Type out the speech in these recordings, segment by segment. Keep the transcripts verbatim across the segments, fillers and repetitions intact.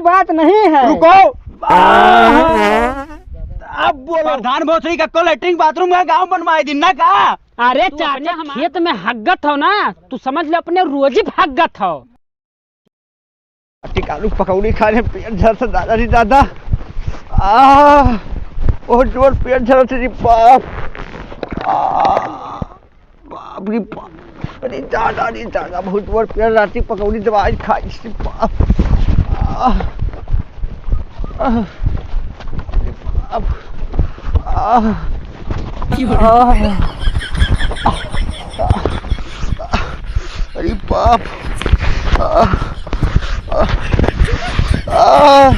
बात नहीं है। रुको। आह! अब बोलो। प्रधान भोसड़ी का को लेटरिन बाथरूम है, गांव बनवाए दिन ना का? अरे तू चाचा, अपने हमार खेत में हग्गत हो ना, तू समझ ले अपने रोजी हग्गत हो। टिकालू पकौड़ी खाने पेट झरत दादा रे दादा। आह, बहुत जोर पेट झरत रे बाप। आह, बाप रे बाप। अरे दादा रे दादा, बहुत जोर पेट राती पकौड़ी दवाई खाई से बाप। आह, आह, बाप। आह, आह, अरे बाप। आह, आह, आह।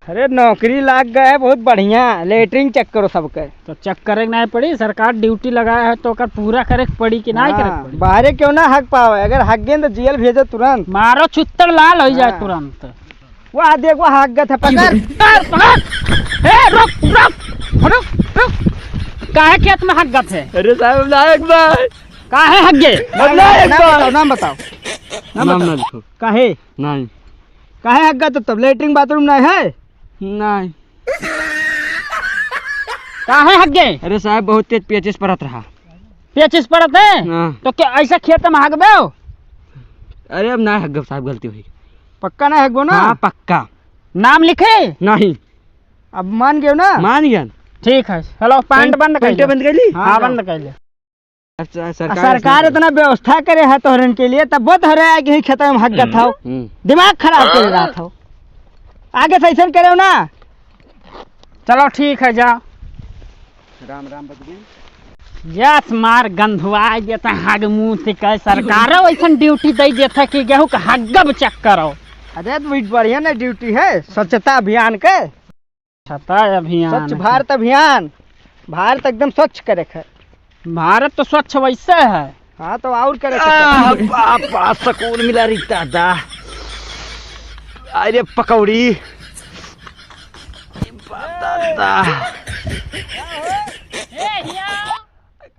अरे नौकरी लाग गए, बहुत बढ़िया। लेटरिन चेक करो सबके। तो चेक करे के नाहीं पड़ी, सरकार ड्यूटी लगाया है तो ओकर पूरा करे के पड़ी कि नाहीं करे के हाँ, पड़ी? बाहरे क्यों ना हग पावे, अगर हग गए तो जेल भेजो तुरंत। मारो छुत्तर लाल हो जाए हाँ। तुरंत। वाह, देख, वाह, हग्गत है, पकड़। ए, पकड़। ए, रुक, रुक, रुक, रुक। काहे खेत में हग्गत है? अरे साहब, ना हग्गत है। काहे हग्गे? अब ना नाम हग्गत। बताओ, नाम बताओ। नाम नाम बताओ। ना लिखो। काहे? नहीं। काहे हग्गत है तब? लेटरिन बाथरूम नहीं है? नहीं। काहे हग्गे? अरे साहब, बहुत तेज पेचिस परत रहा। पेचिस परत है? हाँ। तो क्या ऐसा खेत में हगबे हो? अरे अब ना हग्गब साहब, गलती हुई। पक्का ना हग्गो ना? हाँ, पक्का। नाम लिखे? नहीं। अब मान गयो ना? मान गया। ठीक है, चलो, पैंट पैंट, बंद कर पैंटे लो। बंद कर ली? हाँ, हाँ, बंद कर लो। अच्छा, आ सरकार सरकार ऐसा इतना व्यवस्था करे है तोहरन के लिए, तब वो तोहरे आगे ही खेत में हग्गत हम्म, हो। हम्म। दिमाग खराब कर रहा था। आगे से ऐसा करे हो ना। चलो, ठीक है, जा। राम राम बदबू। यस, मार गंधुआ देता हग मुंह से कहे सरकार ऐसन ड्यूटी दे देता कि गेहूं का हग्गब चेक करो। अरे, तो बढ़िया ना ड्यूटी है, स्वच्छता अभियान के। स्वच्छता अभियान स्वच्छ के। भारत अभियान, भारत एकदम स्वच्छ करे के है। भारत तो स्वच्छ वैसे है। हाँ, तो और करे के आह, है। बाप, बड़ा सुकून मिला रे दादा। अरे पकौड़ी। बाप दादा।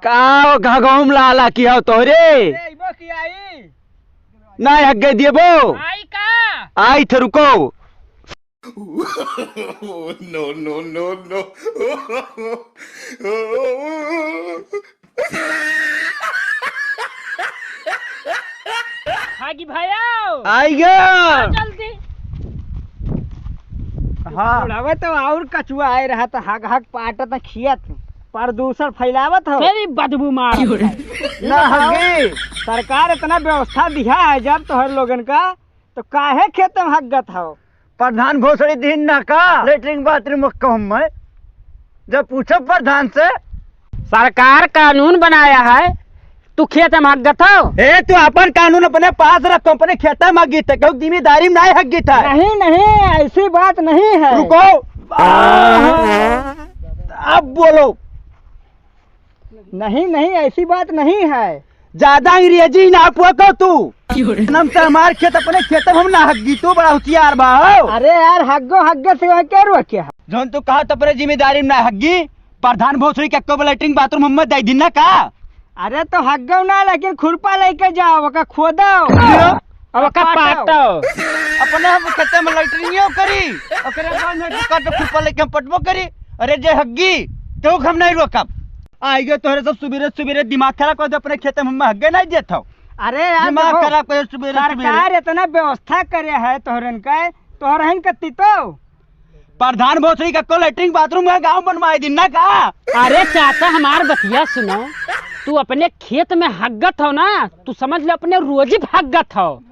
का हो घगौम लाला की हो तोहरे? ए, इबो की आई? ना हग्गे देबो। आई का? आई थे रुको। No, no, no, no। हागी भायो। आई गया। जल्दी। हाँ। बुढ़ावे तो और कचुआ आए रहा तो हग हग पाटत खियत, प्रदूषण फैलावत हो। तेरी बदबू मार। ना हगी। सरकार इतना व्यवस्था दिया है जब तोहर लोगन का, तो काहे खेत में हग्गत हो? प्रधान भोसड़ी दीन ना का? लेटरिन बाथरूम में कहूँ मैं, जब पूछो प्रधान से। सरकार कानून बनाया है, तू खेत में हग्गत हो? ए, तू अपन कानून अपने पास रख, तू अपने खेत में हग्गित है, क्यों जिम्मेदारी में नहीं हग्गित है? नहीं, नहीं, ऐसी बात नहीं है। रुको। अब बोलो। नहीं, नहीं, ऐसी बात नहीं है। ज्यादा अंग्रेजी ना पोको तू। क्यों रे? नाम से हमार खेत अपने खेत में हम ना हग्गी, तू बड़ा होशियार बा हो। अरे यार, हग्गो हग्गे से वह के रोके है? जौन तू कहा तो अपने जिम्मेदारी में ना हग्गी, प्रधान भोसड़ी के को लेटरिन बाथरूम हम दे दिन ना का? अरे तो हग्गो ना, लेकिन खुरपा लेके जाओ, ओका खोदो। क्यों? अब का पाटो। पाटो। अपने हम खेते में लैट्रिनियो करी, ओकरे बाद में काटो खुरपा लेके हम पटबो करी। अरे जे हग्गी, तो हम नहीं रोकब। आइगे तोहरे सब सुबेरे सुबेरे दिमाग खराब कर दे, अपने खेते में हम हग्गे नहीं देत हौ। अरे यार दिमाग देखो, खराब कर सुबेरे सुबेरे। सरकार इतना व्यवस्था करे है तोहरन के, तोहरहन के तितो। प्रधान भोसड़ी का को लेटरिन बाथरूम है, गाँव बनवाए दिन ना का? अरे चाचा, हमार बतिया सुनो, तू अपने खेत में हग्गत हो ना, तू समझ ले अपने रोजी भागत हो,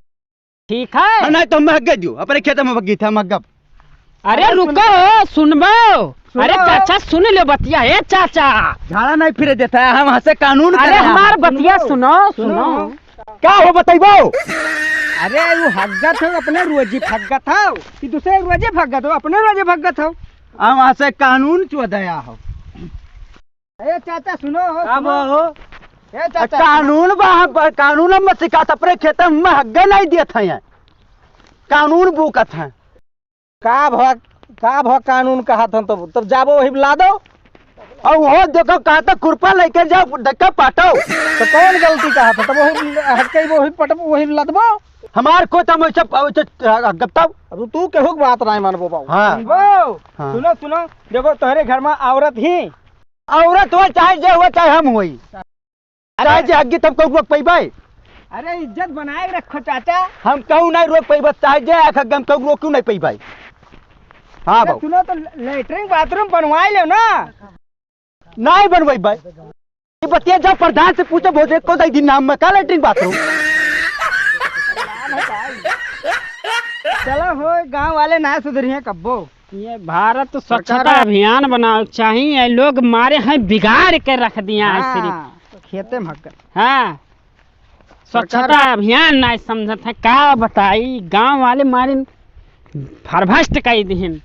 ठीक है? हाँ, नहीं तो हम हग्गे दियो, अपने खेत में हग्गी था, हम हग्गब। अरे अरे रुको, सुनबो। सुनो। अरे चाचा सुन ले बतिया, ए चाचा। झाड़ा नहीं फिरे देता है, हम वहाँ से कानून अरे करे हैं। हमार बतिया सुनो, सुनो। का हो बतैबो? अरे, वो हग्गत हो, अपने रोजी फग्गत हो कि दूसरे रोजी फग्गत हो? अपने रोजी फग्गत हो। हम वहाँ से कानून चुआ दया हो। ए चाचा, सुनो हो, का सुनो। बा हो? ए चाचा, कानून बा, हम ब-, कानून हम सिखात, अपने खेत में हग्गे नहीं देत हैं। कानून बूकत हैं। का भ-, का भ-, कानून कहत हन, तब, तब जाबो वही ला दो। और वो देखो, कहा तो खुरपा लेके जाओ, धक्का पाटो। तो कौन गलती कहत है? तब वही हट के वही पटब, वही लदबो। हमार को तम वैसे, वैसे, अ, गप्ता। अब तू केहू के बात नाहीं मानबो बाबू। हाँ। सुनबो? हाँ। सुनो, सुनो, देखो तोहरे घर में औरत ही। औरत हो चाहे जे हो चाहे हम होई। अरे चाहे जे हग्गी तब कहू रोक पइबे। अरे इज्जत बनाए रखो चाचा। हम कहू नाहीं रोक पइबे, चाहे जे आँख हग्गी हम कहू रोक क्यों नाहीं पइबे। हाँ अरे बाबू। सुनो तो लेटरिन बाथरूम बनवाए लो ना। नाहीं बनवाई भाई। ये बतिया जाओ प्रधान से पूछो, भोजे को दे दिन नाम में का लेटरिन बाथरूम। चलो हो, गांव वाले ना सुधरिए कब्बो। ये भारत स्वच्छता सरकार अभियान बनावे चाहिए, ये लोग मारे हैं बिगाड़ के रख दिया है सिर्फ। हाँ, खेते में हक। हाँ, सरकार स्वच्छता अभियान ना समझत है, का बताई, गांव वाले मारे फरभस्ट कर दिहिन।